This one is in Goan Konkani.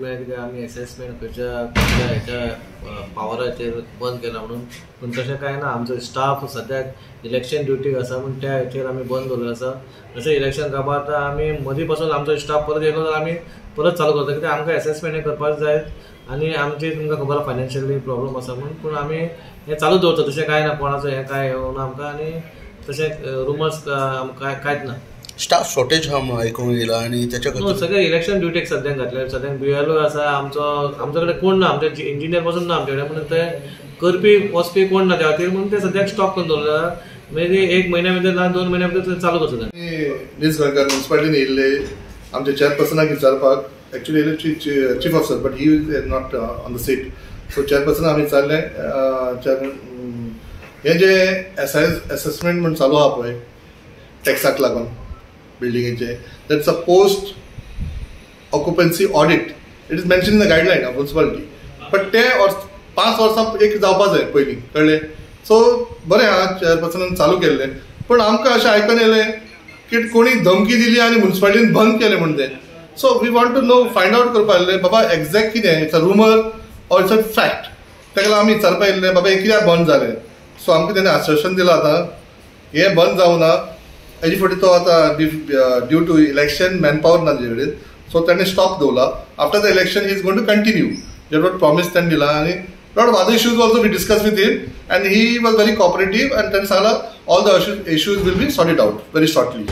मेळ्ळी की आमी एसेसमेंट खंयच्या खंयच्या हेच्या पावराचेर बंद केला म्हणून, पूण तशें कांय ना. आमचो स्टाफ सद्याक इलेक्शन ड्युटीक आसा म्हूण त्या हेचेर आमी बंद दवरलेलो आसा. जशें इलेक्शन काबार जाता आमी मदीं पासून आमचो स्टाफ परत येयलो जाल्यार आमी परत चालू करता, कित्याक आमकां एसेसमेंट हें करपाक जाय आनी आमची तुमकां खबर आसा फायनान्शियली प्रॉब्लम आसा म्हूण. पूण आमी हें चालू दवरता, तशें कांय ना, कोणाचो हें कांय येवना आमकां आनी तशें रुमर्स आमकां कांयच ना. स्टाफ शॉर्टेज हा म्हणून आयकूंक येयला आनी तेच्या खातीर सगळे इलेक्शन ड्युटीक सद्याक घातले. सद्याक BLO आसा आमचो, आमचे कडेन कोण ना, आमचे इंजिनियर पासून ना आमचे कडेन, म्हणून ते करपी वचपी कोण ना त्या खातीर म्हणून ते सद्याक स्टॉप करून दवरला. म्हणजे 1 म्हयन्या भितर ना 2 म्हयन्या भितर चालू करता. नीज गोंयकार म्युन्सिपालिटीन येयल्ले आमच्या चेअरपर्सनाक विचारपाक, एक्चुअली येयले chief officer but he is not on the seat. So chairperson आमी विचारलें, हें जें एसेसमेंट म्हूण चालू आहा पळय टॅक्साक लागून बिल्डिंगेचे, that's a post occupancy audit, it is mention in the guideline of municipality. But ते 5 वर्सां एक जावपा जाय पयलीं, कळ्ळें. सो बरें आहा चेअरपर्सनान चालू केल्लें, पूण आमकां अशें आयकून येयलें की कोणी धमकी दिली आनी म्युन्सिपालिटीन बंद केलें म्हूण तें. So we want to know, find out करपा आसलें बाबा एग्जॅक्ट कितें, it's a rumour or it's a fact. ताका लागून आमी विचारपा येयल्ले बाबा हें कित्याक बंद जालें. सो आमकां तेणें आश्वासन दिलां आतां हें बंद जावना. हेजे फुडें तो आतां due to election man power ना तेजे कडेन, सो ताणें स्टॉप दवरला. After the election he is going to continue, that what promise ताणें दिला. आनी lot of other issues also we discuss with him and he was very cooperative and ताणें सांगलां all the issues will be sorted out very shortly.